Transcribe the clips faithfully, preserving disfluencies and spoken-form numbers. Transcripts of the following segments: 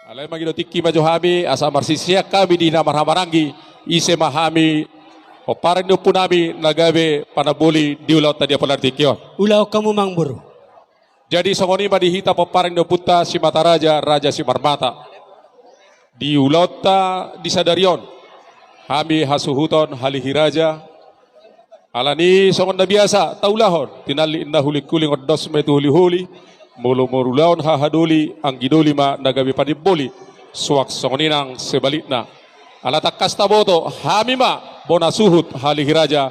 Alai mangido tingki ma jo hami, asa marsisisean hami di na marhahamaranggi, ise ma hami, pomparan ni ompunami, na gabe panamboli di ulaonta di apala di tingki on. Ulahon hamu amangboru. Jadi songon i ma di hita pomparan ni ompunta Simataraja, Raja Simarmata. Di ulaonta di sadari on, hami hasuhuton Halihi Raja, alani songon na biasa taulahon, tinallik na hulingkuling, ondos ma i tu holiholi, molo marulaon hahadoli, anggidoli ma na gabe panamboli, suang songon i nang sebalikna. Ala tangkas taboto, hami ma bona suhut Halihi Raja,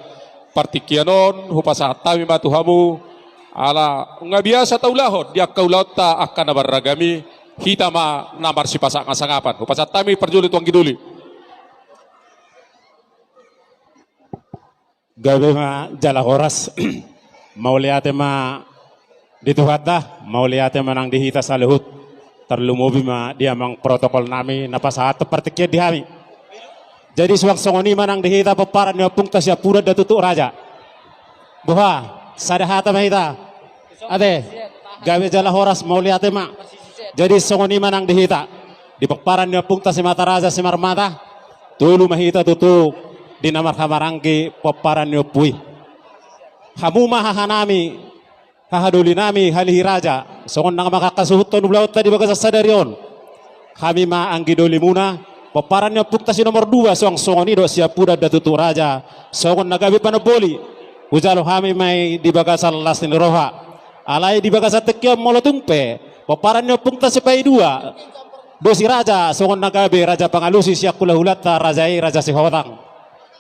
partingkian on hupasahat hami ma tu hamu, ala nga biasa taulahon di angka ulaonta angka na marragam i, hita ma na marsipasangasangapan. Hupasahat hami parjolo tu anggidoli. Gabe ma jala horas. Mauliate ma di Tuhanta, mauliate ma nang di hita saluhut. Tarlumobi ma di amang protokol nami na pasahathon partingkian di hami. Jadi suang songon i ma nang di hita pomparan ni ompungta Siampudan Datutu Raja. Boha, sada hata ma hita. Ate, gabe jala horas, mauliate ma. Jadi songon i ma nang di hita. Di pomparan ni ompungta Simataraja Simarmata, tolu ma hita tutu di na marhahamaranggi pomparan ni ompu i. Hamu ma hahanami, hahadolinami, Halihi Raja, songon na mangkasuhuthon ulaonta di bagasan sadari on. Hami ma anggidolimuna, pomparan ni ompungta si nomor dua, suang songon i dohot Siampudan Datutu Raja, songon na gabe panamboli. Hujalo hami ma i di bagasan las ni roha. Alai di bagasan tingki on molo tung pe pomparan ni ompungta Sipaidua Dosiraja, songon na gabe raja pangalusi sian hulahulanta raja i, Raja Sihotang.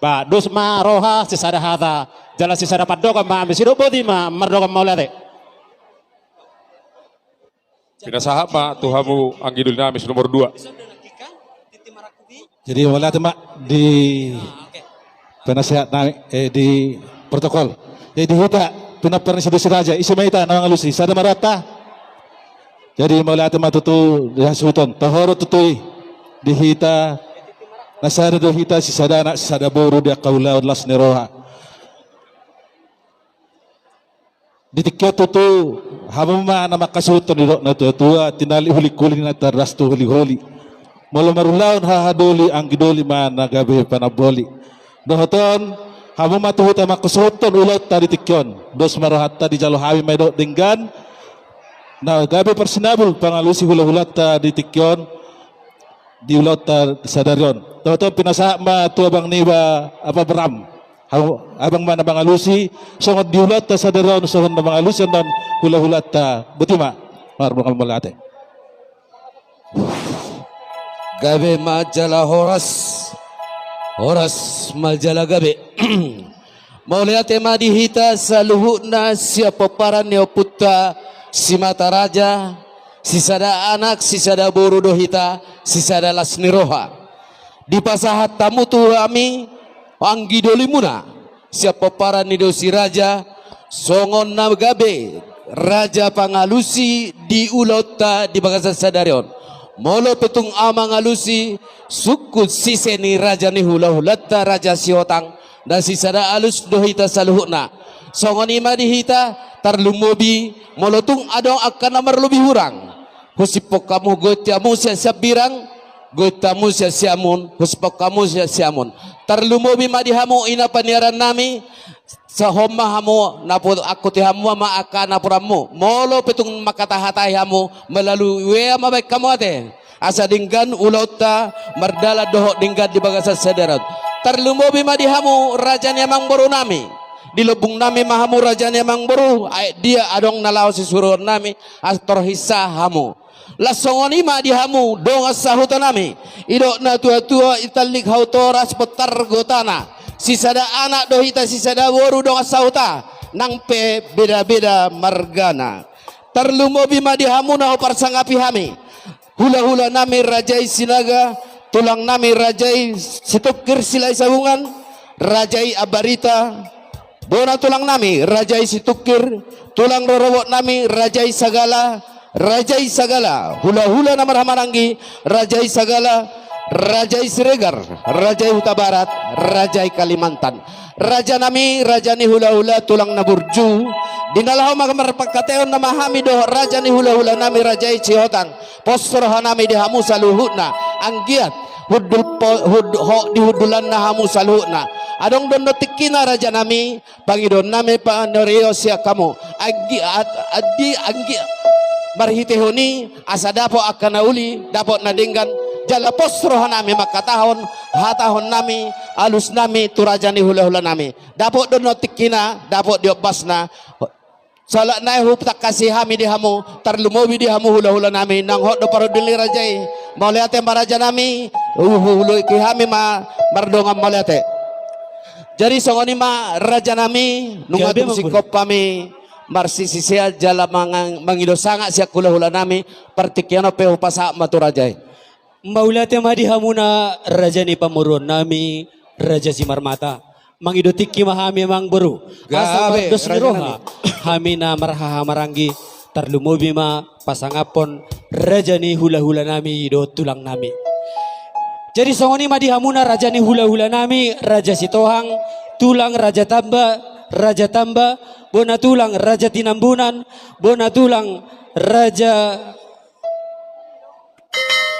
Ba, dos ma roha, sisada hata, jala sisada pandohan ma hami, sidok boti ma, mardongan mauliate. Pinasahat ma tu hamu anggidolinami si nomor dua. Jadi mauliate ma di penasehat nami, eh, di protokol. Jadi di hita pinompar ni si Dosiraja, ise ma hita na mangalusi, sada ma rohanta. Jadi mauliate ma tutu di hasuhuton, toho do tutu i di hita na sada do hita, sisada anak sisada boru di angka ulaon las ni roha. Di tingki on tutu, hamu ma na mangkasuhuthon, didok natuatua, tinallik hulingkuling na tardas tu holiholi. Molo marulaon hahadoli, anggidoli ma na gabe panamboli. Dohot on, hamu ma tutu na mangkasuhuthon ulaonta di tingki on. Dos ma rohanta, dijalo hami ma i dohot denggan na gabe parsinabul pangalusi hulahulanta di tingki on. Di ulaonta sadari on. Dohot on pinasahat ma tu abang niba, apa, Bram. Hamu, abang ma na mangalusi, songon di ulaonta sadari on, songon na mangalusi annon hulahulanta. Boti ma, mardongan mauliate. Gabe ma jala horas, horas ma jala gabe. Mauliate ma di hita saluhutna sian pomparan ni ompunta Simataraja, sisada anak, sisada boru do hita, sisada las ni roha. Dipasahat hamu tu hami, anggidolimuna, sian pomparan ni Dosiraja, songon na gabe raja pangalusi di ulaonta di bagasan sadari on. Molo pe tung ahu mangalusi, sungkun sise ni raja ni hulahulanta Raja Sihotang, na sisada alus do hita saluhutna. Songon i ma di hita, tarlumobi, molo tung adong angka na marlobi hurang, husiphon hamu, goit hamu sian siambirang, goit hamu sian siamun, husiphon hamu sian siamun. Tarlumobi ma di hamu ina paniaran nami, sahon ma hamu, napu-, angkuti hamu ma angka napuranmu. Molo pe tung mangkatahatai hamu, melalui W A ma baen hamu ate. Asa denggan ulaonta mardalan dohot denggan di bagasan sadari on. Tarlumobi ma di hamu raja ni amangboru nami. Di lambung nami ma hamu raja ni amangboru, aek dia adong na laho sisuruon nami, asa torhinsa hamu. Laos songon i ma di hamu dongan sahuta nami. Didok natuatua, itallik hau toras, bontar gotana. Sisada anak do hita, sisada boru dongan sahuta. Nang pe beda-beda margana. Tarlumobi ma di hamu na huparsangapi hami. Hulahula nami raja i Sinaga, tulang nami raja i Situngkir Silahi Sabungan, raja i Ambarita, bona tulang nami raja i Situngkir, tulang rorobot nami raja i Sagala, raja i Sagala, hulahula na marhahamaranggi, raja i Sagala, raja i Siregar, raja i Hutabarat, raja i Kalimantan. Raja nami, raja ni hulahula, tulang na burju, Di na laho ma marpangkataion nama hami dohot raja ni hulahulanami raja i Sihotang. Pos rohanami di hamu saluhutna. Anggiat hundul po-, hund-, ho-, dihundulanna hamu saluhutna. Adong do annon tingkina rajanami, pangidoannami panurio sian hamu. Anggi-, ad-, adi-, anggi-, marhitehon i asa dapot angka na uli, dapot na denggan, jala pos rohanami mangkatahon hatahonnami, alusnami tu raja ni hulahulanami. Dapot do annon tingkina, dapot di ombasna. Saolat nai hutangkasi hami di hamu, tarlumobi di hamu hulahulanami, naung hot do parhundul ni raja i. Mauliate ma rajanami, huhuliki hami ma mardongan mauliate. Jadi songon i ma rajanami, nunga tung singkop hami marsisisean jala mangang-, mangido sangap sian hulahulanami, partingkian on pe hupasahat ma tu raja i. Mauliate ma di hamuna raja ni pamoruonnami, Raja Simarmata. Mangido tingki ma hami amang boru. Asa mardos ni roha hami na marhahamaranggi, tarlumobi ma pasangaphon raja ni hulahulanami dohot tulangnami. Jadi songon i ma di hamuna raja ni hulahulanami, Raja Sitohang, tulang Raja Tamba, Raja Tamba, bona tulang Raja Tinambunan, bona tulang Raja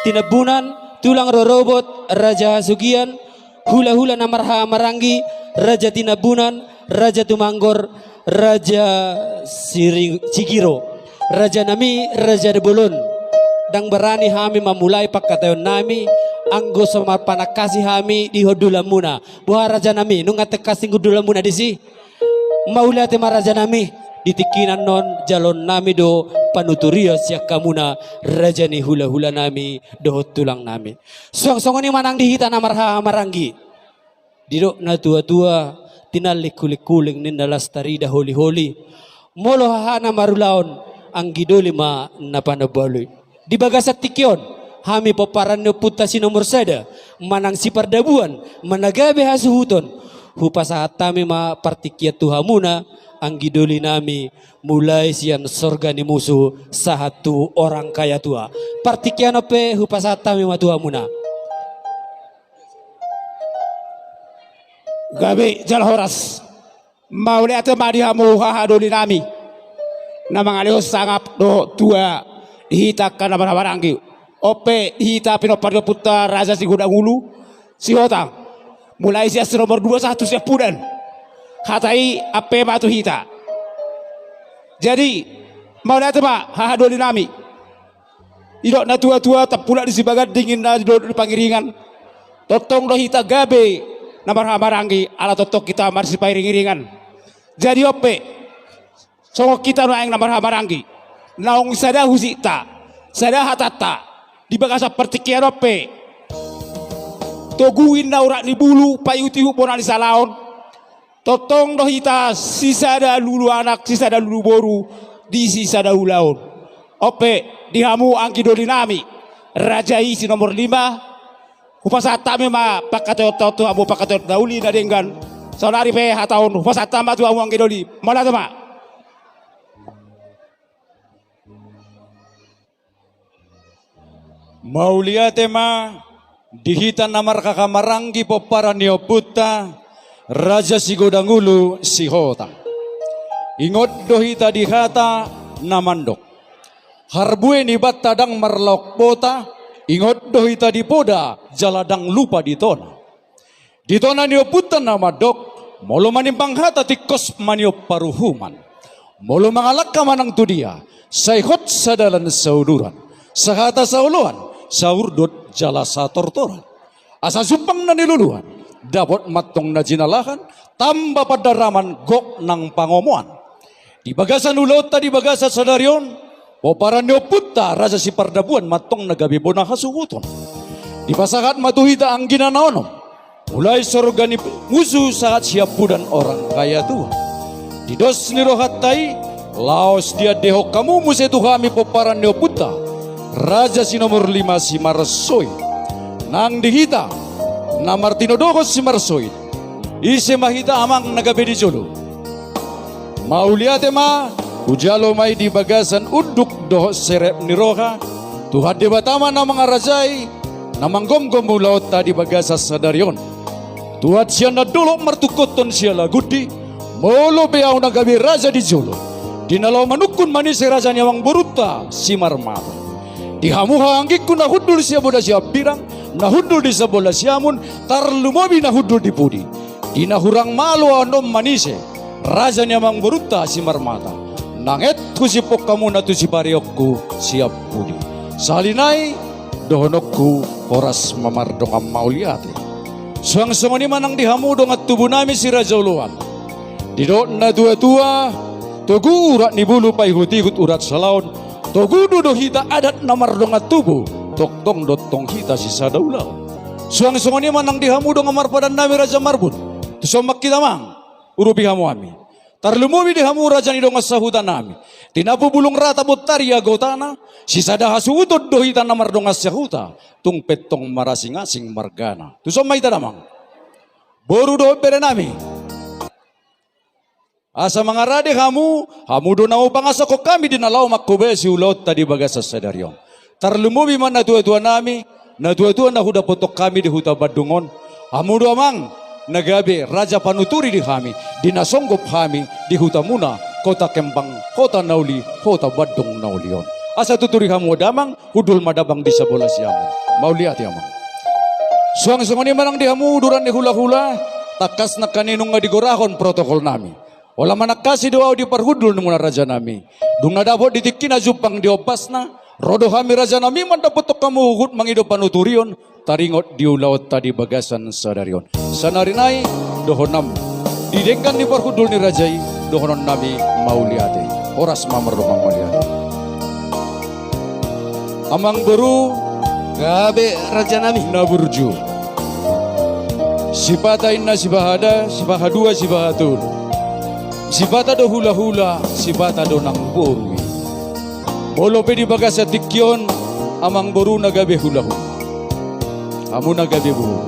Tinambunan, tulang rorobot Raja Hasugian, hulahula na marhahamaranggi, Raja Tinambunan, Raja Tumanggor, Raja Siri-, Sigiro. Rajanami, raja ni bolon. Ndang barani hami mamulai pangkataionnami, anggo so marpanangkasi hami di hundulanmuna. Boha rajanami, nunga tangkas hundulanmuna disi? Mauliate ma rajanami, di tingki na annon jaloonnami do panuturion sian hamuna raja ni hulahulanami dohot tulangnami. Suang songon i ma nang di hita na marhahamaranggi. Didok na tuatua, tinallik hulinghuling ninna las tarida holiholi. Molo hahana marulaon, anggi doli ma na panombalui. Di bagasan tingki on, hami pomparan ni ompunta si nomor sada, manang sipardabuan, manang gabe hasuhuton. Hupasahat hami ma partingkian tu hamuna, anggi dolinami, mulai sian sorga ni musu, sahat tu orang kaya tua. Partingkian on pe hupasahat hami ma tu hamuna. Gabe jala horas. Mauliate ma di hamu hahadolinami, na mangalehon sangap dohot tua di hita angka na marhahamaranggi. On pe di hita pinompar ni ompunta Raja Sigodang Ulu, Sihotang. Mulai sian si nomor dua sahat tu siampudan. Hata i ampe ma tu hita. Jadi, mauliate ma hahadolinami. Didok na tuatua, tampulak ni sibaganding ninna di dolok ni pangiringan. Tongtong do hita gabe na marhahamaranggi, ala tongtong hita marsipairingiringan. Jadi on pe, songon hita nuaeng na marhahamaranggi, naung sada husikta, sada hatanta, di bagasan partingkian on pe, togu ninna urat ni bulu, paihutihut bona ni salaon. Tongtong do hita sisada lulu anak, sisada lulu boru, di sisada ulaon. On pe, di hamu anggi dolinami, raja i si nomor lima, hupasahat hami ma pangkataion tu hamu, pangkataion na uli na denggan. Saonari pe hata on hupasahat hami ma tu hamu anggi doli. Mauliate ma. Mauliate ma di hita na marhahamaranggi pomparan ni ompunta Raja Sigodang Ulu Sihotang. Ingot do hita di hata na mandok: Harbue ni banta ndang marlaok bota, ingot do hita di poda jala ndang lupa di tona. Di tona ni ompunta na mandok: Molo manimbang hata tingkos maniop paruhuman, molo mangalangka manang tu dia, sai hot sadalan sauduran, sahata saoloan, saurdot jala satortoran. Asa jumpang na niluluan, dapot ma antong na jinalahan, tamba pandaraman, gok nang pangomoan. Di bagasan ulaonta di bagasan sadari on, pomparan ni ompunta Raja Sipardabuan ma antong na gabe bona hasuhuton. Dipasahat ma tu hita anggina na onom, mulai sorga ni musu sahat siampudan orang kaya tua. Di dos ni rohanta i, laos diandehon hamu muse tu hami pomparan ni ompunta Raja si nomor lima Simarsoit. Nang di hita na martinodohon Simarsoit, ise ma hita amang na gabe di jolo? Mauliate ma, hujalo ma i di bagasan unduk dohot serep ni roha. Tuhan Debata ma na mangarajai, na manggomgom ulaonta di bagasan sadari on. Tuat sian na dolok martungkothon sialagundi, molo pe ahu na gabe raja di jolo, Di na laho manungkun manise raja ni amangborunta Simarmata. Di hamu haha anggingku na hundul sian Boda Siambirang, na hundul di Sambola Siamun, tarlumobi na hundul di pudi. Di na hurang malo ahu annon manise raja ni amangborunta Simarmata. Nanget husiphon hamu na tu sipareonku sian pudi. Sahali nai dohononku horas ma mardongan mauliate. Suang songon i ma nang di hamu dongan tubunami si Raja Oloan. Didok na tuatua, togu urat ni bulu paihutihut urat salaon, togu do do hita adat na mardongan tubu, tongtong do tong hita sisada ulaon. Suang songon i ma nang di hamu dongan marpadanan nami Raja Marbun. Tuson ma hita amang, urupi hamu hami. Tarlumobi di hamu raja ni dongan sahutanami. Tinapu bulung rata bontari agotana, sisada hasuhuton do hita na mardongan sahuta, tung pe tong marasingasing margana. Tuson ma hita damang. Boru dohot berenami. Asa mangarade hamu, hamu do na hupangasahon hami di na laho manghobasi ulaonta di bagasan sadari on. Tarlumobi ma na tuatuanami, na tuatua na hudapothon hami di huta Bandung on. Hamu do amang, na gabe raja panuturi di hami, di na songgop hami, di hutamuna, kota kembang, kota na uli, kota Bandung na uli on. Asa tuturi hamu damang, hundul ma damang di Sambola Siamun. Mauliate amang. Suang songon i ma nang di hamu uduran ni hulahula, tangkas nangkaning nunga digorahon protokolnami. Holan manangkasi do ahu di parhundulmuna rajanami. Dung na dapot di tingkina jumpang di ombasna, ro do hami rajanami mandapothon hamu huhut mangido panuturion, taringot di ulaonta di bagasan sadari on. Saonari nai dohononnami di denggan ni parhundul ni raja i, dohononnami mauliate. Horas ma mardongan mauliate. Amang boru. Gabe rajanami. Na burju. Sipata inna sipahada, sipahadua, sipahatolu. Sipata do hulahula, sipata do nang boru i. Molo pe di bagasan tingki on, amang boru na gabe hulahula. Hamu na gabe boru.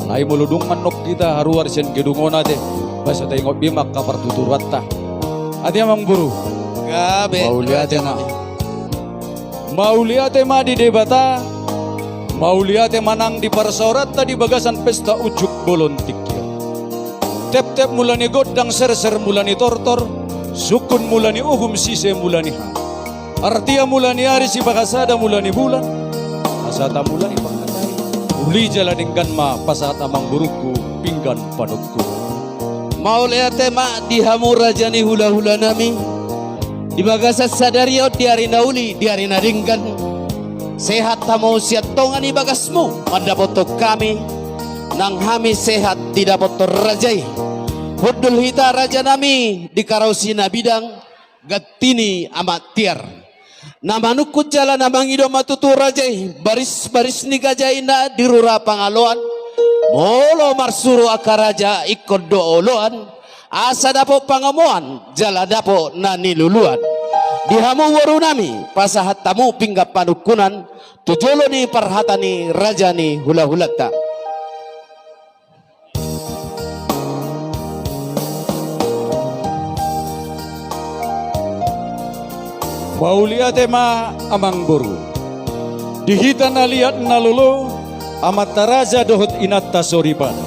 Alai molo dung annon hita haruar sian gedung on ate, asa taingot be ma angka partuturuanta. Ate amang boru. Gabe. Mauliate ma. Mauliate ma di Debata, mauliate ma nang di parsaoranta di bagasan pesta unjuk bolon tingki on. Teptep mula ni gondang, serser mula ni tortor, sungkun mula ni uhum, sise mula ni hami. Artia mula ni ari, sipahasada mula ni bulan, asa tamulai panghatai. Uli jala denggan ma pasahat amang borungku pinggan panungkunan. Mauliate ma di hamu raja ni hulahulanami. Di bagasan sadari on di ari na uli, di ari na denggan. Sehat hamu sian tonga ni bagasmu mandapothon hami, nang hami sehat didapothon raja i. Hundul hita rajanami di Karaosi na bidang, ganti ni amak tiar. Na manungkun jala na mangido ma tutu raja i, barisbaris ni gaja i na di rura Pangaloan. Molo marsuru angka raja ingkon do oloan, asa dapot pangomoan jala dapot na niluluan. Di hamu borunami, pasahat hamu pinggan panungkunan tu jolo ni parhata ni raja ni hulahulanta. Mauliate ma amang boru. Di hita na liat na lolo, amanta raja dohot inanta soripada.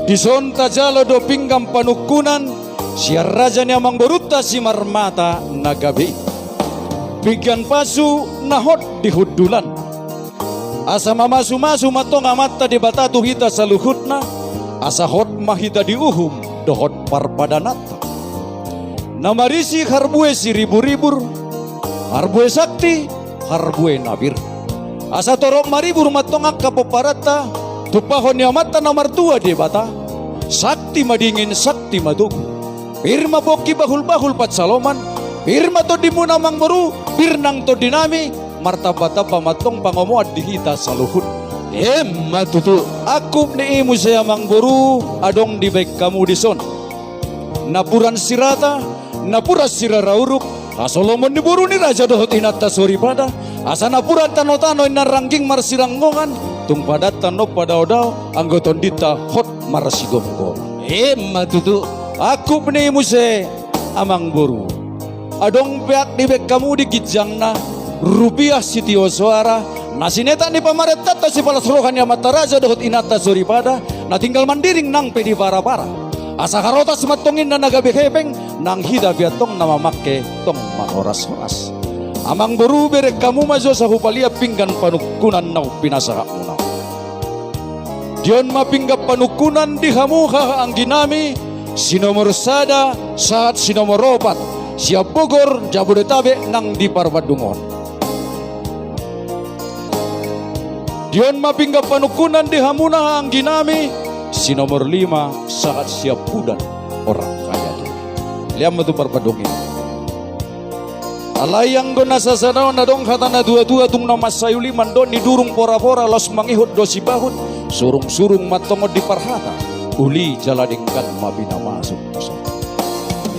Dison tajalo do pinggan panungkunan sian raja ni amang borunta Simarmata na gabe i. Pinggan pasu na hot di hundulan. Asa mamasumasu ma tong Amanta Debata tu hita saluhutna, asa hot ma hita di uhum dohot parpadananta. Na marisi harbue siriburibur, harbue sakti, harbue na pir. Asa torop maribur ma tong angka pomparanta, tumpahon ni Amanta na martua Debata, sakti madingin, sakti matogu. Pir ma pongki bahulbahul pansaloman, pir ma tondimuna amang boru, pir nang tondinami, martambatamba ma tong pangomoan di hita saluhut. Emma tutu. Angkup ni i muse amang boru, adong dibaen hamu dison napuran sirata, napuran sirarauruk, hasolomon ni boru ni raja dohot inanta soripada, asa napuran tanotano inna rangging marsirangongan, tung padat tano padaodao, anggo tondinta hot marsigomgoman. Emma tutu. Angkup ni i muse amang boru, adong peak dibaen hamu di ginjangna, rupiah sitio soara, na sinetak ni pamarentanta sipalas roha ni amanta raja dohot inanta soripada, na tinggal mandiring nang pe di parapara. Asa harotas ma antong inna na gabe hepeng, nang hita pe antong na mamangke tong manghorashorasna. Amangboru, bereng hamu ma jo asa hupaliat pinggan panungkunan naung pinasahatmuna. Di on ma pinggan panungkunan di hamu haha angginami, si nomor sada sahat si nomor opat, sian Bogor, Jabodetabek nang di Parbandung on. Di on ma pinggan panungkunan di hamuna haha angginami, si nomor lima sahat sian Pudan, Orang Kaya Tuban. Lean ma tu Parbandung i. Alai anggo na sasada on adong hata na tuatua, tung na mansai uli mandok, nidurung porapora laos mangihut do sibahut, surungsurung ma antong on diparhata, uli jala denggan ma pinamasuk tu son.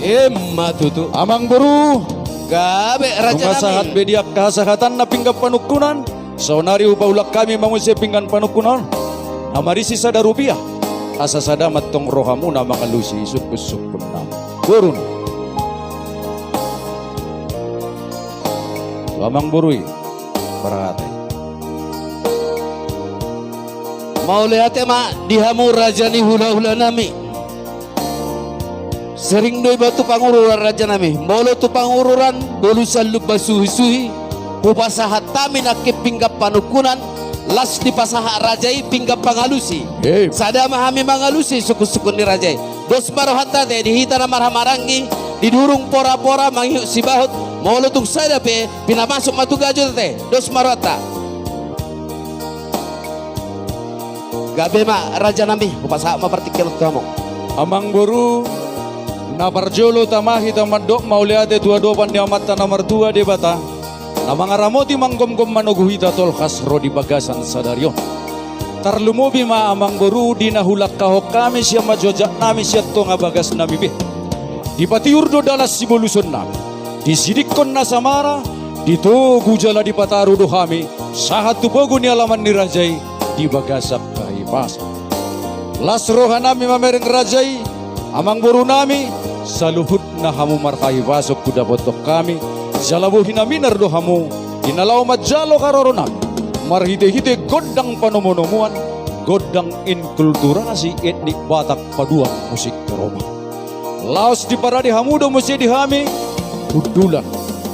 Emma tutu. Amangboru, gabe, rajanami. Nunga sahat be di angka hasahatanna pinggan panungkunan, saonari hupaulak hami ma muse pinggan panungkunan on, na marisi sada rupiah, asa sada ma antong rohamuna mangalusi sungkunsungkunnami. Boru ni. Tu amangboru i parhata i. Mauliate ma di hamu raja ni hulahulanami. Sering do iba tu Pangururan, rajanami. Molo tu Pangururan, bolusan Lumban Suhisuhi, hupasahat hami nangkin pinggan panungkunan, laos dipasahat raja i pinggan pangalusi. Hei. Sada ma hami mangalusi sungkunsungkun ni raja i. Dos ma rohanta ate, di hita na marhahamaranggi, didurung porapora mangihut sibahut, molo tung sada pe pinamasuk ma tu gajo ate. Dos ma rohanta. Gabe ma, rajanami, hupasahat ma partingkian on tu hamu. Amangboru, na parjolo tama hita mandok mauliate tu adopan ni Amanta na martua Debata, na mangaramoti manggomgom manogu hita tolhas ro di bagasan sadari on. Tarlumobi ma, amangboru, di na hulangkahon hami sian manjojaknami sian tonga bagasnami be. Dipatiur do dalan sibolusonnami. Disidingkon na samara, ditogu jala dipataru do hami, sahat tu pogu ni alaman ni raja i, di bagasan hahipason. Las rohanami mamereng raja i, amangborunami, saluhutna hamu marhahipason hudapothon hami, jala bohi na minar do hamu, di na laho manjalo haroronami, marhitehite gondang panomunomuan, gondang inkulturasi etnik Batak paduan musik Roma. Laos diparade hamu do muse di hami hundulan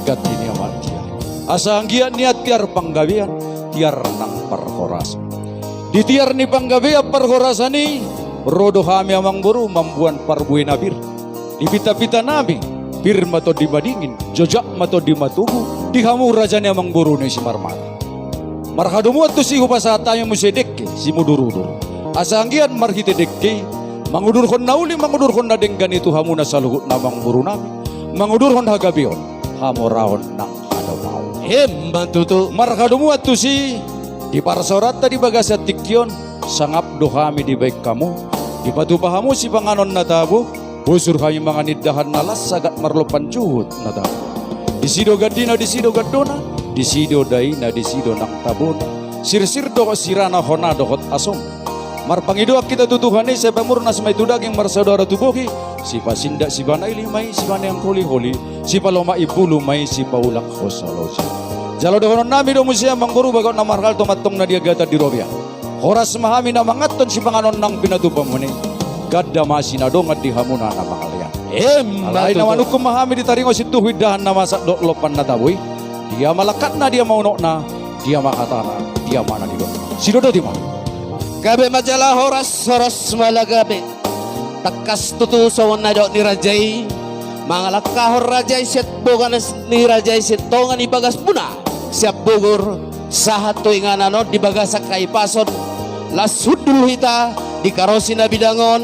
ganti ni amak tiar. Asa anggiat nian tiar panggabean, tiar nang parhorasan. Di tiar ni panggabean parhorasan i, ro do hami amangboru mamboan parbue na pir. Di pitapitanami, pir ma tondi madingin, jojak ma tondi matogu, di hamu raja ni amangboru ni Simarmata. Marhadomuan tusi hupasahat hami muse dengke simudurudur. Asa anggiat marhite dengke i, mangudurhon na uli, mangudurhon na denggan i tu hamuna saluhutna amangborunami, mangudurhon hagabeon, hamoraon nang hadomaon. Emma tutu. Marhadomuan tusi, di parsaoranta di bagasan tingki on, sangap do hami dibahen hamu, dipatupa hamu sipanganon na tabo, bosur hami mangan indahan na las sagat marlompan juhut na tabo. Disi do gandina, disi do gandona, disi do daina, disi do nang tabona. Sirsir dohot sirana, hona dohot asom. Marpangidoan hita tu Tuhan i, sai pamurnas ma i tu daging, marsaudara tu bohi, sipasindak sipanaili ma i, sipaneang holiholi, sipalomak imbulu ma i, sipaulak hosa loja. Jala dohononnami do muse amangboru, bagot na marhalto ma antong na di agatan di robean. Horas ma hami na manganhon sipanganon nang pinatupamuna i. Ganda ma sinadongan di hamuna na mangalean. Emma tutu. Alai na manungkun ma hami di taringot sintuhu indahan na masak dohot lompan na tabo i. Dia ma langkatna, dia ma unokna, dia ma hatana, dia ma na nidokna. Sidodoti ma. Gabe ma jala horas, horas ma jala gabe. Tangkas tutu songon na nidok ni raja i, mangalangkahon raja i sian boga ni raja i sian tonga ni bagasmuna, sian Bogor, sahat tu inganan on di bagasan hahipason, las hundul hita di karosi na bidang on,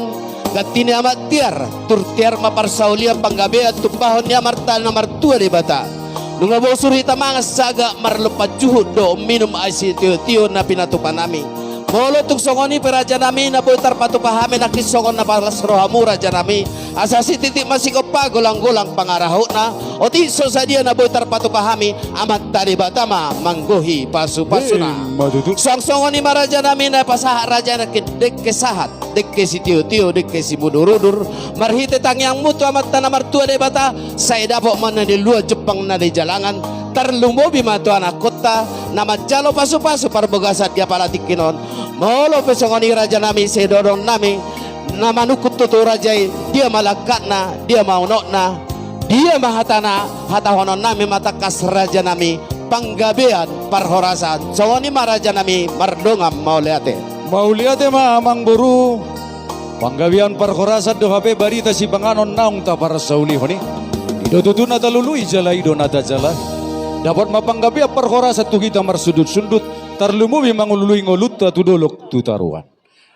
ganti ni amak tiar, tur tiar ma parsaulian panggabean tumpahon ni Amanta na martua Debata. Nunga bosur hita mangan sagat marlompan juhut dohot minum ai sitiotio na pinatupanami. Molo tung songon i pe rajanami na boi tarpatupa hami nangkin songon na palas rohamu rajanami. Asa sititik ma sigompa, golanggolang pangarahutna. Otik so sadia na boi tarpatupa hami, Amanta Debata ma manggohi pasupasuna. Emma tutu. Suang songon i ma rajanami na pasahat raja i nangkin dengke sahat, dengke sitiotio, dengke simudurudur. Marhite tangiangmu tu Amanta na martua Debata, sai dapot ma na niluluan, jumpang na nijalangan. Tarlumobi ma tu anakkonta na manjalo pasupasu parbagasan di apala tingki on. Molo pe songon i rajanami, sai dohononnami, Na manungkun tutu raja i, dia ma langkatna, dia ma unokna, dia ma hatana, hatahononnami ma tangkas rajanami, panggabean parhorasan. Songon i ma rajanami, mardongan mauliate. Mauliate ma amangboru. Panggabean parhorasan do hape barita sipanganon naung taparsaulihon i. I do tutu na talului jala i do na tajalahi. Dapot ma panggabean parhorasan tu hita marsundutsundut, tarlumobi mangulului ngolunta tu dolok tu toruan.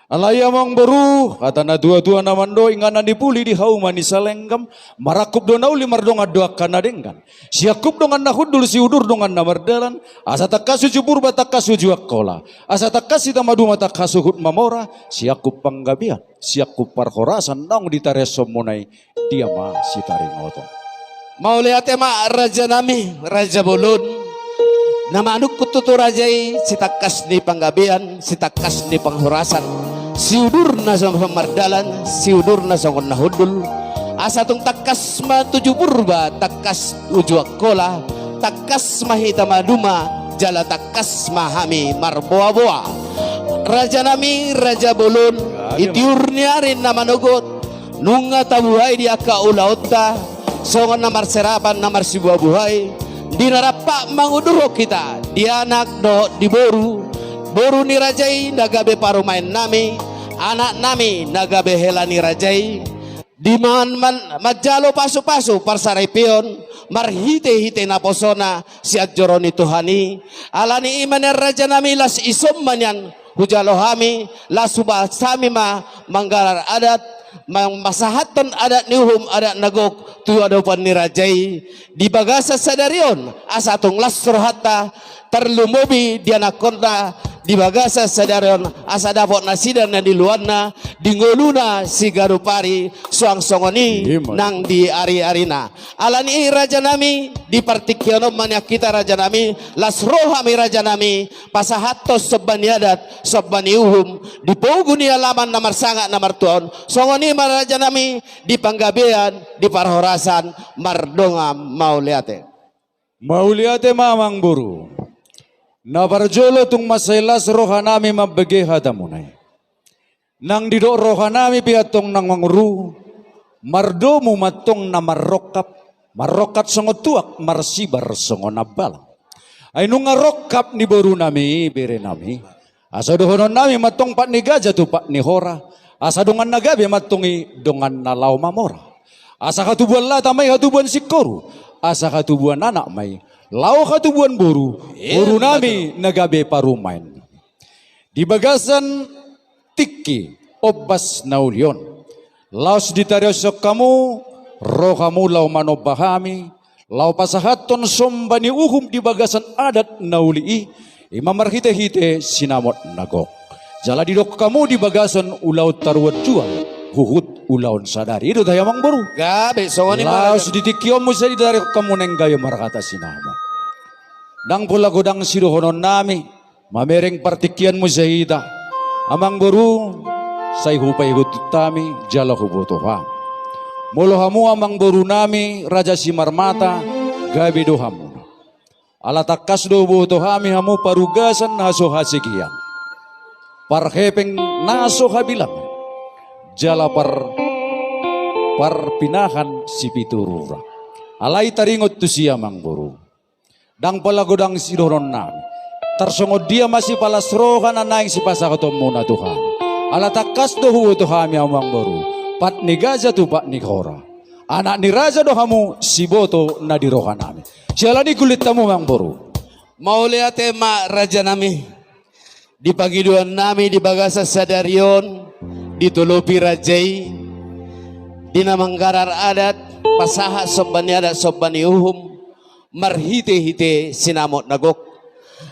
Alai amangboru, hata na tuatua na mandok, inganan ni puli di hauma ni salenggam, marangkup do na uli mardongan do angka na denggan. Siangkup dongan na hundul, siudur dongan na mardalan, asa tangkas uju Purba tangkas uju Angkola, asa tangkas hita maduma tangkas huhut mamora, siangkup panggabean, siangkup parhorasan naung ditareonmuna i, dia ma sitaringoton. Mauliate ma rajanami, raja bolon. Na manungkun tutu raja i, sitangkas ni panggabean, sitangkas ni parhorasan, siudurna songon na mardalan, siudurna songon na hundul. Asa tung tangkas ma uju Purba, tangkas uju Angkola, tangkas ma hita maduma, jala tangkas ma hami marboaboa. Rajanami, raja bolon, i tiur ni ari na manogot, nunga tabuhai di angka ulaonta, songon na marserapan na marsibuhabuhai, di na rampak mangudurhon hita, di anak dohot di boru, boru ni raja i na gabe parumaennami, anaknami na gabe hela ni raja i, di man-, man-, manjalo pasupasu parsaripeon, marhitehite naposona sian joro ni Tuhan i. Alani i ma nian rajanami, las ison ma nian hujalo hami, las hubahas hami ma manggarar adat, mang-, pasahathon adat ni uhum, adat na gok tu adopan ni raja i, di bagasan sadari on, asa tung las rohanta, tarlumobi di anakhonna, di bagasan sadari on, asa dapot nasida na niluluanna, di ngoluna siganup ari, suang songon i nang di ariarina. Alani i rajanami, di partingkian on ma nian hita rajanami, las ro hami rajanami, pasahathon somba ni adat, somba ni uhum, di pogu ni alaman na marsangap na martua on, songon i ma rajanami, di panggabean, di parhorasan, mardongan mauliate. Mauliate ma amangboru. Na parjolo tung mansai las rohanami mambege hatamuna i. Nang didok rohanami pe antong amangboru, mardomu ma antong na marrongkap, marrongkap songon tuak, marsibar songon ambalang. Ai nunga rongkap ni borunami, berenami. Asa dohononnami ma antong pat ni gaja tu pat ni hora. Asa dongan na gabe ma antong i dongan na laho mamora. Asa hatubuan lata ma i hatubuan singkoru. Asa hatubuan anak ma i laho hatubuan boru. Borunami na gabe parumaen. Di bagasan tingki ombas na uli on, laos ditareonhon hamu, ro hamu laho manomba hami, laho pasahathon somba ni uhum di bagasan adat na uli i, i ma marhitehite sinamot na gok. Jala didok hamu di bagasan ulaon taruan jual, huhut ulaon sadari. I do tahe amangboru. Gabe songon i ma. Laos di tingki on muse ditareonhon hamu naeng gabe marhata sinamot. Ndang pola godang sidohononnami, mamereng partingkian muse hita. Amangboru, sai hupaihutihut hami, jala huboto hami. Molo hamu amangborunami, Raja Simarmata, gabe do hamu. Ala tangkas do huboto hami hamu parugasan na so hasegean. Parhepeng na so habilangan. Jala par-, parpinahan sipitu rura. Alai taringot tusi amangboru. Ndang pola godang sidohononnami. Tarsongon dia ma sipalas roha na naeng sipasahatonmuna tu hami. Ala tangkas do huboto hami amangboru. Pat ni gaja tu pat ni hora. Anak ni raja do hamu siboto na di rohanami. Siala ni i hulahula hamu amangboru. Mauliate ma rajanami. Di pangidoannami di bagasan sadari on, ditolopi raja i, di na manggarar adat, pasahat somba ni adat somba ni uhum, marhitehite sinamot na gok.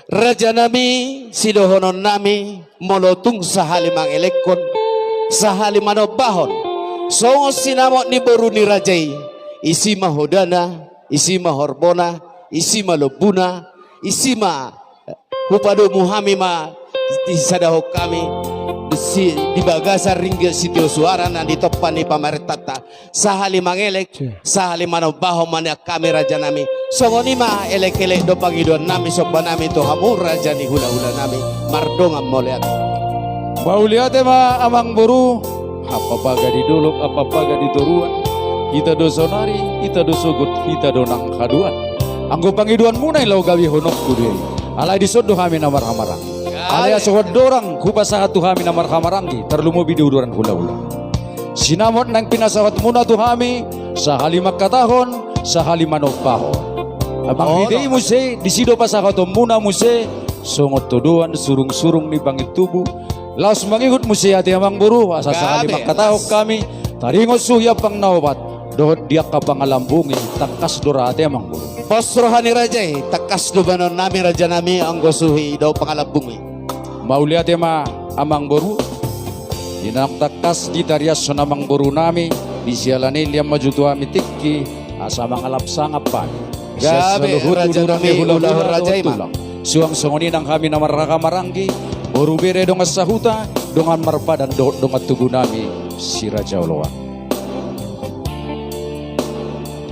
Rajanami, sidohononnami, molo tung sahali mangelekhon, sahali manombahon, songon sinamot ni boru ni raja i, isi ma hodana, isi ma horbona, isi ma lombuna, isi ma hupadomu hami ma disadahon hami si, di bagasan ringgit sitio suara na ditompa ni pamarentanta. Sahali mangelek, sahali manombahon ma nian hami rajanami. Songon i ma elekelek dohot pangidoannami sombanami tu hamu raja ni hulahulanami. Mardongan mauliate. Mauliate ma amangboru. Ampapaga di dolok, ampapaga di toruan. Hita do saonari, hita do sogot, hita do nang haduan. Anggo pangidoanmuna i laho gabehononku do i. Alai dison do hami na marhahamaranggi. Alai asa ro andorang hupasahat tu hami na marhahamaranggi, tarlumobi di uduran hulahula. Sinamot naeng pinasahatmuna tu hami, sahali mangkatahon, sahali manompahon. Amang, oh, di dia muse, disi do pasahatonmuna muse, songon todoan surungsurung ni pangintubu, laos mangihut muse ate amangboru, asa sahali mangkatahon hami, taringot suhi ampang na opat, dohot di angka pangalambung i, tangkas do ra ate amangboru. Pos roha ni raja i, tangkas do bahenonnami rajanami, anggo suhi dohot pangalambung i. Mauliate ma amangboru. Di na tangkas ditariashon amangborunami, di siala ni i lean ma jo tu hami tingki, asa mangalap sangap hami. Gabe, rajanami, hulahula, hulahula raja i ma. Suang songon i nang hami na marhahamaranggi, boru bere dongan sahuta, dongan marpadan dohot dongan tubunami, si Raja Oloan.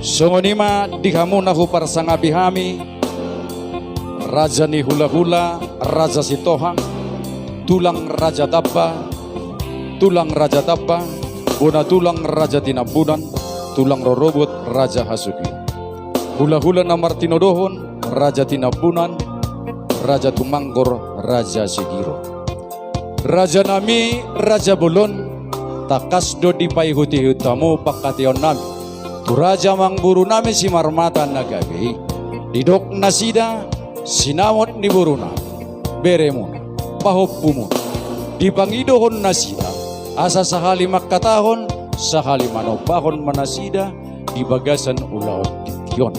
Songon i ma di hamu na huparsangapi hami, raja ni hulahula, Raja Sitohang, tulang Raja Tamba, tulang Raja Tamba, bona tulang Raja Tinambunan, tulang rorobot Raja Hasugian. Hulahula na martinodohon, Raja Tinambunan, Raja Tumanggor, Raja Sigiro. Rajanami, raja bolon, tangkas do dipaihutihut hamu pangkataionami tu raja amangborunami Simarmata na gabe i. Didok nasida, sinamot ni borunami, beremuna, pahompumuna, dipangidohon nasida, asa sahali mangkatahon, sahali manompahon ma nasida, di bagasan ulaon tingki on.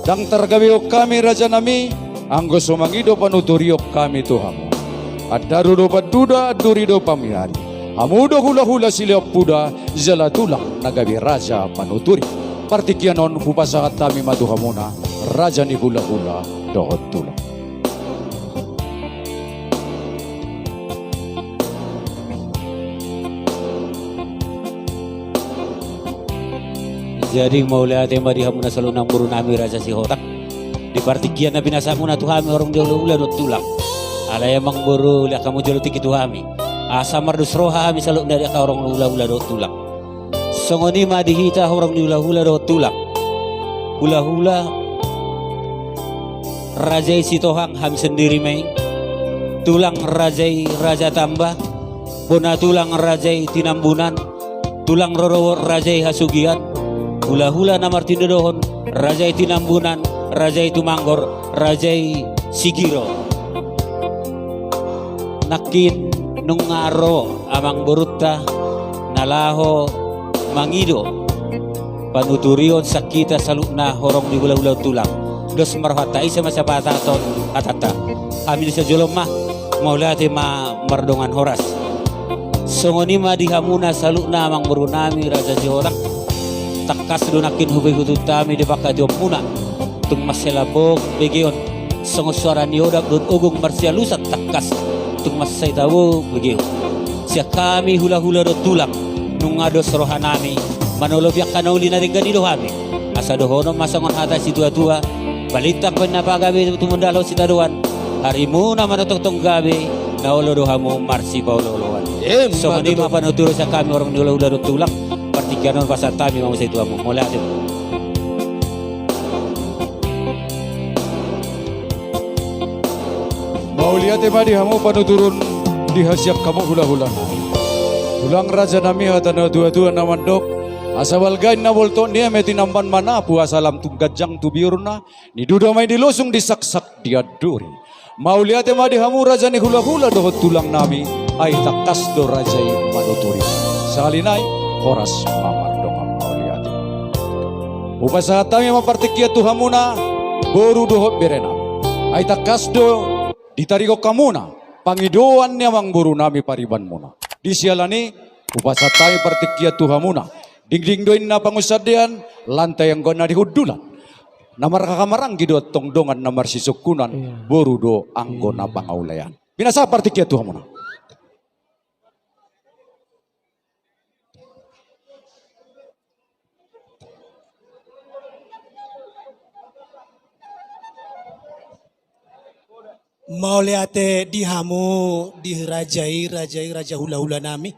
Ndang targabehon hami rajanami, anggo so mangido panuturion hami tu hamu. Andaru do panduda, anduri do pamiari. Hamu do hulahula silehon poda, jala tulang na gabe raja panuturi. Partingkian on hupasahat hami ma tu hamuna, raja ni hulahula dohot tulang. Jadi mauliate ma di hamuna saluhutna amangborunami Raja Sihotang. Di partingkian na pinasahatmuna tu hami horong ni hulahula dohot tulang. Alai amangboru, lean hamu jolo tingki tu hami. Asa mardos roha hami saluhutna di angka horong ni hulahula dohot tulang. Songon i ma di hita horong ni hulahula dohot tulang. Hulahula, raja i Sitohang, hami sendiri ma i. Tulang, raja i Raja Tamba. Bona tulang, raja i Tinambunan. Tulang rorobot, raja i Hasugian. Hulahula na martinodohon, raja i Tinambunan, raja i Tumanggor, raja i Sigiro. Nangkin nunga ro amangborunta na laho mangido panuturion sian hita saluhutna horong ni hulahula dohot tulang. Dos ma rohanta, ise ma sipasahathon hatanta. Hami na sajolo ma, mauliate ma mardongan horas. Songon i ma di hamuna saluhutna amangborunami Raja Sihotang. Tangkas do nangkin hupaihutihut hami di pangkataionmuna. Tung mansai lambok begeon, songon suara ni odap dohot ogung marsialusan tangkas, tung mansai tabo begeon. Sian hami hulahula dohot tulang, nunga dos rohanami manolopi angka na uli na denggan i do hami. Asa dohonon ma songon hata situatua: Balintang baen na pagabe, tumundalhon sitadoan, arimuna manongtong gabe, na olo do hamu marsipaolooloan. Songon i ma panuturion sian hami horong ni hulahula dohot tulang. Partingkian on pasahat hami ma muse tu hamu. Mauliate. Mauliate ma di hamu panuturun, di hasian hamu hulahula. Tulang, rajanami, hata ni natuatua na mandok: Asa balga inna boltok ni eme, tinamban manapu asa lam tu ganjang tu biurna, niduda ma i di losung, disaksak di anduri. Mauliate ma di hamu raja ni hulahula dohot tulangnami, ai tangkas do raja i manuturi. Sahali nai, horas ma mardongan mauliate. Hupasahat hami ma partingkian tu hamuna, boru dohot berenami. Ai tangkas do ditarigon hamuna pangidoan ni amangborunami paribanmuna. Di siala ni i, hupasahat hami partingkian tu hamuna. Dingding do inna pangunsandean, lantai anggo na di hundulan. Na marhahamaranggi do antong dongan na marsisungkunan, boru do anggo na pangaulaian. Pinasahat partingkian tu hamuna. Mauliate di hamu, di raja i, raja i, raja hulahulanami.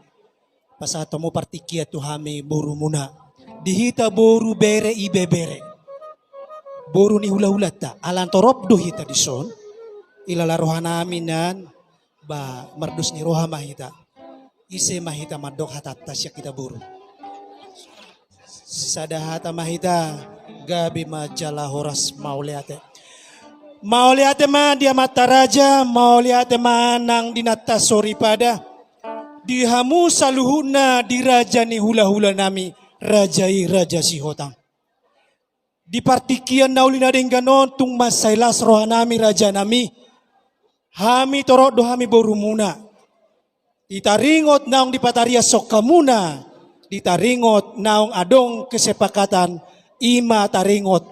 pasahat hamu partingkian tu hami borumuna. Di hita boru, bere, ibebere, boru ni hulahulanta, ala torop do hita dison. Ilala rohanami nian, ba mardos ni roha ma hita. Ise ma hita mandok hatanta sian hita boru? Sada hata ma hita, gabe ma jala horas, mauliate. Mauliate ma di amanta raja, mauliate ma nang di inanta soripada, di hamu saluhutna, di raja ni hulahulanami, raja i Raja Sihotang. Di partingkian na uli na denggan on tung mansai las rohanami, rajanami. Hami torop do hami borumuna. Di taringot naung dipatariashon hamuna, di taringot naung adong kesepakatan, i ma taringot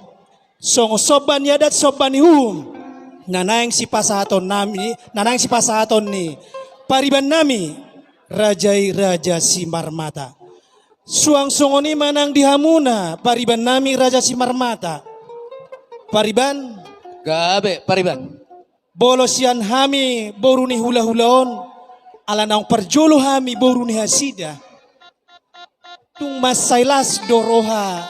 songon somba ni adat, somba ni uhum, na naeng sipasahatonnami, na naeng sipasahaton ni paribannami, raja i Raja Simarmata. Suang songon i ma nang di hamuna paribannami Raja Simarmata. Pariban. Gabe, pariban. Molo sian hami boru ni hulahula on, ala naung parjolo hami boru ni nasida, tung mansai las do roha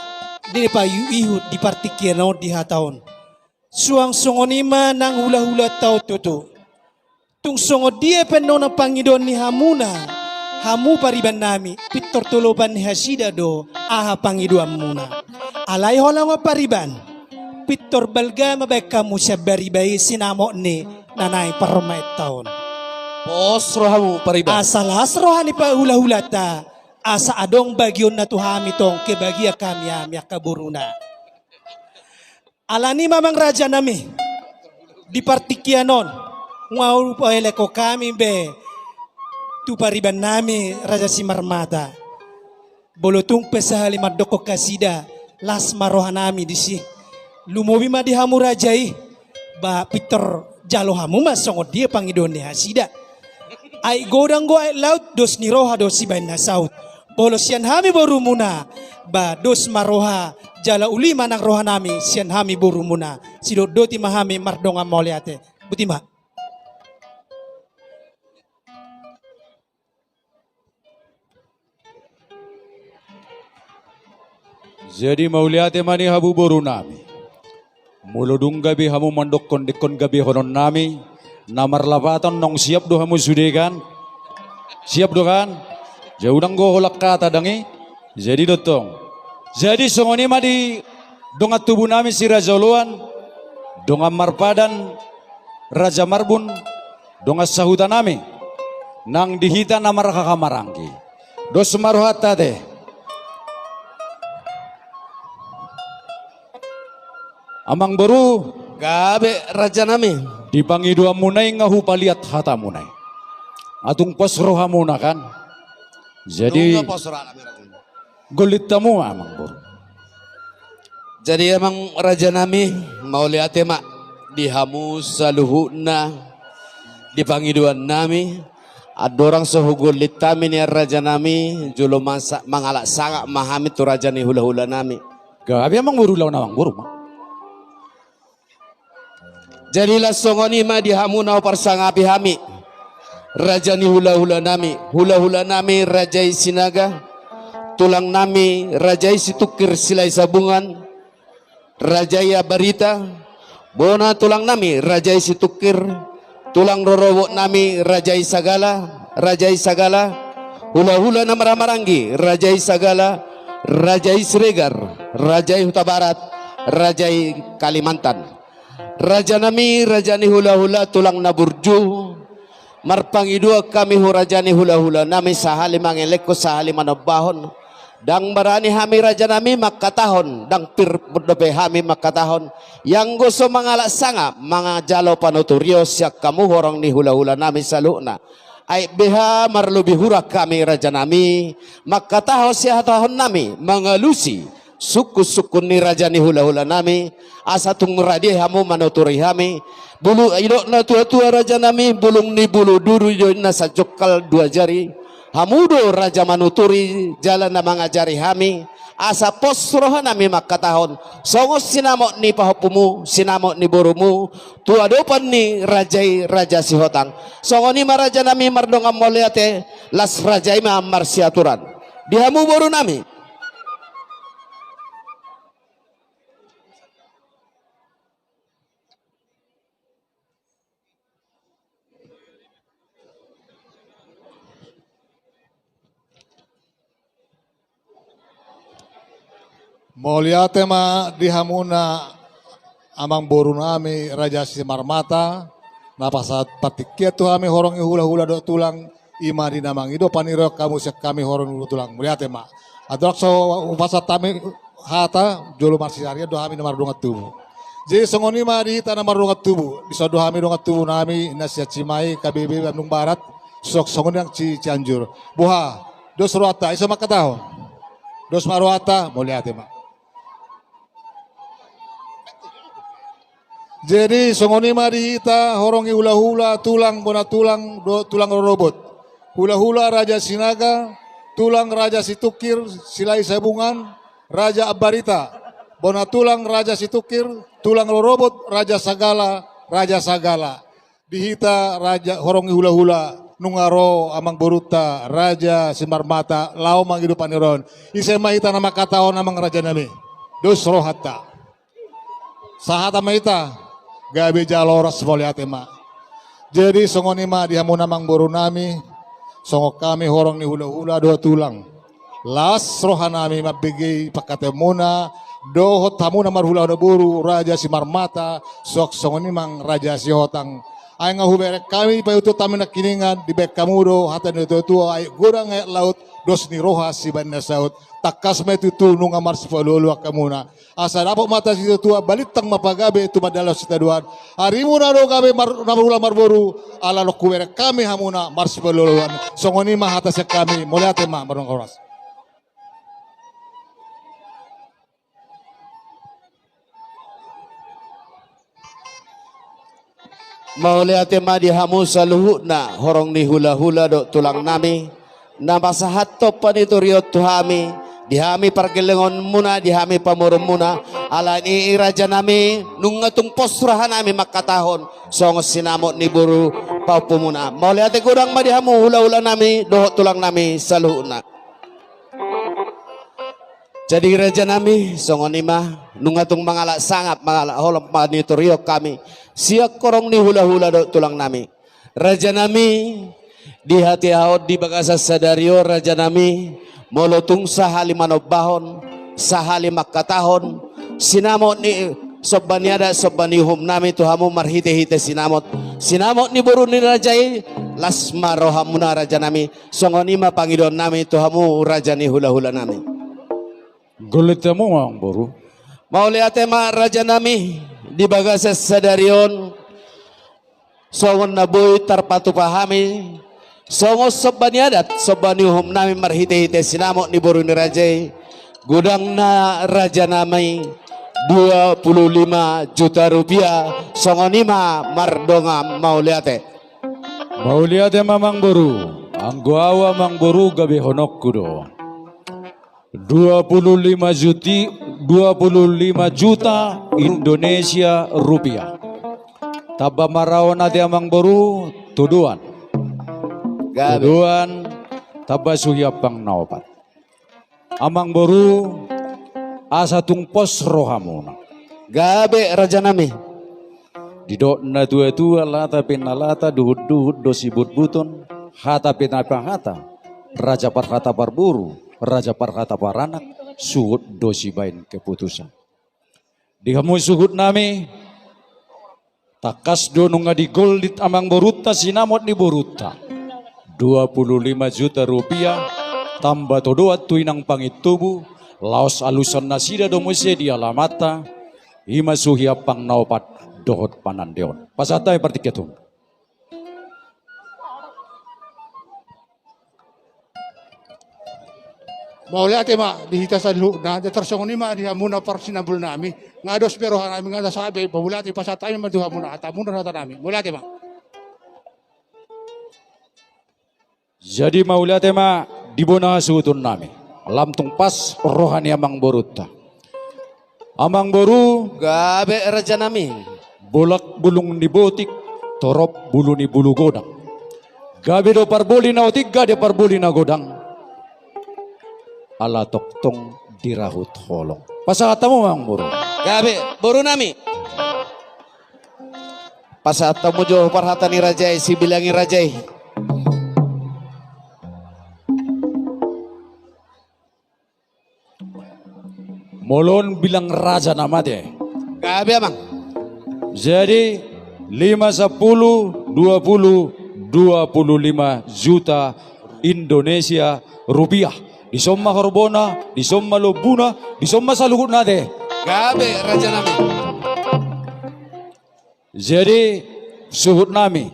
di paihutihut di partingkian on, di hata on. Suang songon i ma nang hulahulanta on tutu. Tung songon dia pe annon pangidoan ni hamuna, hamu paribannami, pintor tolopan ni nasida do aha pangidoanmuna. Alai holan on pariban, pintor balga ma baen hamu sian bariba i sinamot ni na naeng parmaenta on. Pos rohamu, pariban. Asa las roha ni hulahulanta, asa adong bagionna tu hami tong, kebagian hami, hami angka boruna. Alani i ma, amang rajanami, di partingkian on, nga hupaelek hami be tu paribannami Raja Simarmata. Molo tung pe sahali mandokkon nasida, las ma rohanami disi. Lumobi ma di hamu raja i, ba pintor jalo hamu ma songon dia pangidoan ni nasida. Aek godang do, aek laut, dos ni roha do sibaen na saut. Molo sian hami borumuna, ba dos ma roha, jala uli ma nang rohanami sian hami borumuna. Sidok doti ma hami mardongan mauliate. Boti ma. Jadi mauliate ma di hamu borunami. Molo dung gabe hamu mandokkon, ingkon gabehononnami, na marlapatan naung siap do hamu sude kan? Siap do kan? Jadi unang do holan hata dang i. Jadi do tong. Jadi songon i ma di dongan tubunami si Raja Oloan, dongan marpadan Raja Marbun, dongan sahutanami nang di hita na marhahamaranggi. Dos ma rohanta ate. Amang boru. Gabe rajanami. Di pangidoanmuna i nga hupaliat hatamuna i. Nga tung pos rohamuna kan. Jadi nunga pos rohanami, rajanami. Gollit hamu, amang boru. Jadi amang rajanami, mauliate ma di hamu saluhutna di pangidoannami. Andorang so hugollit hami nian rajanami, jolo masa-, mangalap sangap ma hami tu raja ni hulahulanami. Gabe amang boru, laon amang boru ma. Jadi las songon i ma di hamu na huparsangapi hami, raja ni hulahulanami, hulahulanami raja i Sinaga, tulangnami raja i Situngkir Silahi Sabungan, raja i Ambarita, bona tulangnami raja i Situngkir, tulang rorobotnami raja i Sagala, raja i Sagala, hulahula na marhahamaranggi raja i Sagala, raja i Siregar, raja i Hutabarat, raja i Kalimantan. Rajanami, raja ni hulahula, tulang na burju, marpangidoan hami hu raja ni hulahulanami, sahali mangelekhon, sahali manombahon. Ndang barani hami rajanami mangkatahon, ndang pir dope hami mangkatahon. Ianggo so mangalap sangap, manjalo panuturion sian hamu horong ni hulahulanami saluhutna. Aek beha marlobi hurang hami rajanami, mangkatahon sihatahonnami, mangalusi sungkunsungkun ni raja ni hulahulanami, asa tung rade hamu manuturi hami. Bulu, didok natuatua rajanami, bulung ni bulu duri do inna, sanjongkal dua jari. Hamu do raja manuturi jala na mangajari hami, Asa pos rohanami mangkatahon, songon sinamot ni pahompumu, sinamot ni borumu, tu adopan ni raja i, Raja Sihotang. Songon i ma rajanami, mardongan mauliate, las raja i ma marsiaturan. Di hamu borunami. Mauliate ma di hamuna amangborunami Raja Simarmata, na pasahat partingkian tu hami horong ni hulahula dohot tulang, i ma di na mangido pangidoan hamu sian hami horong ni hulahula tulang. Mauliate ma. Andorang so hupasahat hami hata, jolo marsiarian do hami na mardongan tubu. Jadi songon i ma di hita na mardongan tubu, dison do hami dongan tubunami na sian Cimahi, K B B Bandung Barat, songon i nang Ci-, Cianjur. Boha, dos rohanta, ise mangkatahon? Dos ma rohanta, mauliate ma. Jadi songon i ma di hita horong ni hulahula, tulang, bona tulang, do-, tulang rorobot. Hulahula Raja Sinaga, tulang Raja Situngkir, Silahi Sabungan, Raja Ambarita, bona tulang Raja Situngkir, tulang rorobot Raja Sagala, Raja Sagala. Di hita raja horong ni hulahula, nunga ro amangborunta Raja Simarmata laho mangido pangidoan. Ise ma hita na mangkatahon, amang rajanami? Dos rohanta. Sahata ma hita, gabe jala horas, mauliate ma. Jadi songon i ma di hamuna amangborunami, songon hami horong ni hulahula dohot tulang, las rohanami mambege pangkataionmuna dohot hamuna marhulahula boru Raja Simarmata, suang songon i ma Raja Sihotang. Ai nunga hubereng hami paihutihut hami nangkiningan, dibahen hamu do hata ni natuatua, aek godang aek laut, dos ni roha sibaen na saut. Tangkas ma i tutu nunga marsipaolooloan hamuna. Asa dapot ma hata ni natuatua, balintang ma pagabe, tumandangkon sitadoan. Arimuna do gabe mar-, na marhula marboru, ala nunga hubereng hami hamuna marsipaolooloan. Songon i ma hata sian hami, mauliate ma, mardongan horas. Mauliate ma di hamu saluhutna horong ni hulahula dohot tulangnami, na pasahathon panuturion tu hami, di hami pargellengonmuna, di hami pamoruonmuna. Alani i rajanami, nunga tung pos rohanami mangkatahon songon sinamot ni boru pahompumuna. Mauliate godang ma di hamu hulahulanami dohot tulangnami saluhutna. Jadi rajanami, songon i ma, nunga tung mangalap sangap, mangalap holong panuturion hami sian horong ni hulahula dohot tulangnami. Rajanami, di hatiha on, di bagasan sadari on rajanami, molo tung sahali manombahon, sahali mangkatahon sinamot ni somba ni adat, somba ni uhumnami tu hamu marhitehite sinamot, sinamot ni boru ni raja i, las ma rohamuna rajanami. Songon i ma pangidoannami tu hamu raja ni hulahulanami. Gollit hamu ma amangboru. Mauliate ma rajanami, di bagasan sadari on, songon na boi tarpatupa hami, songon somba ni adat, somba ni uhumnami marhitehite sinamot ni boru ni raja i, godangna rajanami dua puluh lima juta rupiah, songon i ma mardongan mauliate. Mauliate ma amangboru, anggo au amangboru gabehononku do. Dua puluh lima juti-, dua puluh lima juta Indonesia rupiah. Tamba ma raon ate amangboru, todoan. Gabe. Todoan, tamba suhi ampang na opat. Amangboru, asa tung pos rohamuna. Gabe rajanami. Didok natuatua, lata pe na lata, duhutduhut do sibutbuton, hata pe na pahata, raja parhata parboru, raja parhata paranak, suhut do sibaen keputusan. Di hamu suhutnami, tangkas do nunga digollit amangborunta sinamot ni borunta. Dua puluh lima juta rupiah, tamba todoan tu inang pangintubu, laos alusan nasida do muse di alamanta, i ma suhi ampang na opat dohot panandeon. Pasahat hami partingkian on. Mauliate ma di hita saluhutna, tarsongon i ma di hamuna parsinambulnami, nga dos be rohanami, nga dos be, mauliate, pasahat hami ma tu hamuna, hatamuna hatanami, mauliate ma. Jadi mauliate ma di bona hasuhutonnami. Lam tung pas roha ni amangborunta. Amangboru. Gabe, rajanami. Bolak bulung ni botik, torop bulu ni bulu godang. Gabe do parboli na otik, gabe do parboli na godang. Ala tongtong dirahut holong. Pasahat hamu, amangboru. Gabe, borunami. Pasahat hamu jo parhata ni raja i, sibilangi raja i. Molo on bilang raja na mate. Gabe, amang. Jadi, lima, sampulu, dua pulu, dua pulu lima juta Indonesia rupiah. Dison ma horbona, dison ma lombuna, dison ma saluhutna ate. Gabe, rajanami. Jadi, suhutnami.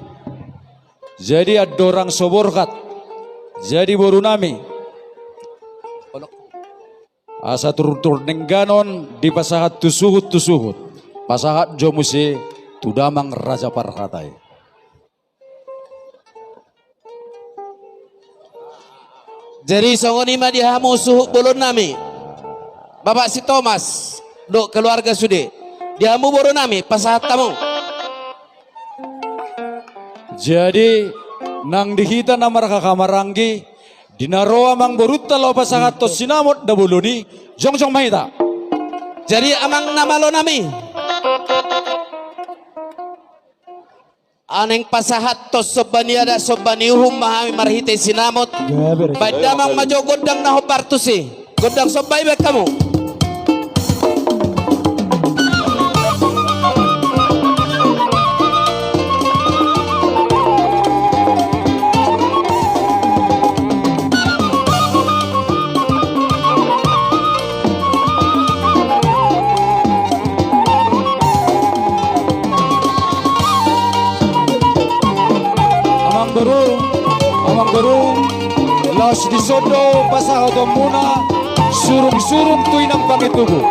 Jadi, andorang so borhat. Jadi, borunami. Asa turtur denggan on dipasahat tu suhut, tu suhut. Pasahat jo muse tu damang raja parhata i. Jadi, songon i ma di hamu suhut bolonnami, Bapak si Tomas dohot keluarga sude. Di hamu borunami, pasahat hamu. Jadi, nang di hita na marhahamaranggi, di na ro amangborunta laho pasahathon sinamot da bolon i, jongjong ma hita. Jadi, amang na malonami. Naeng pasahathon somba ni adat, somba ni uhum ma hami marhite sinamot. Gabe, raja. Baen damang ma jo gondang na hombar tusi. Gondang somba i baen hamu. Amangboru, amangboru, laos dison do pasahatonmuna surungsurung tu inang pangintubu.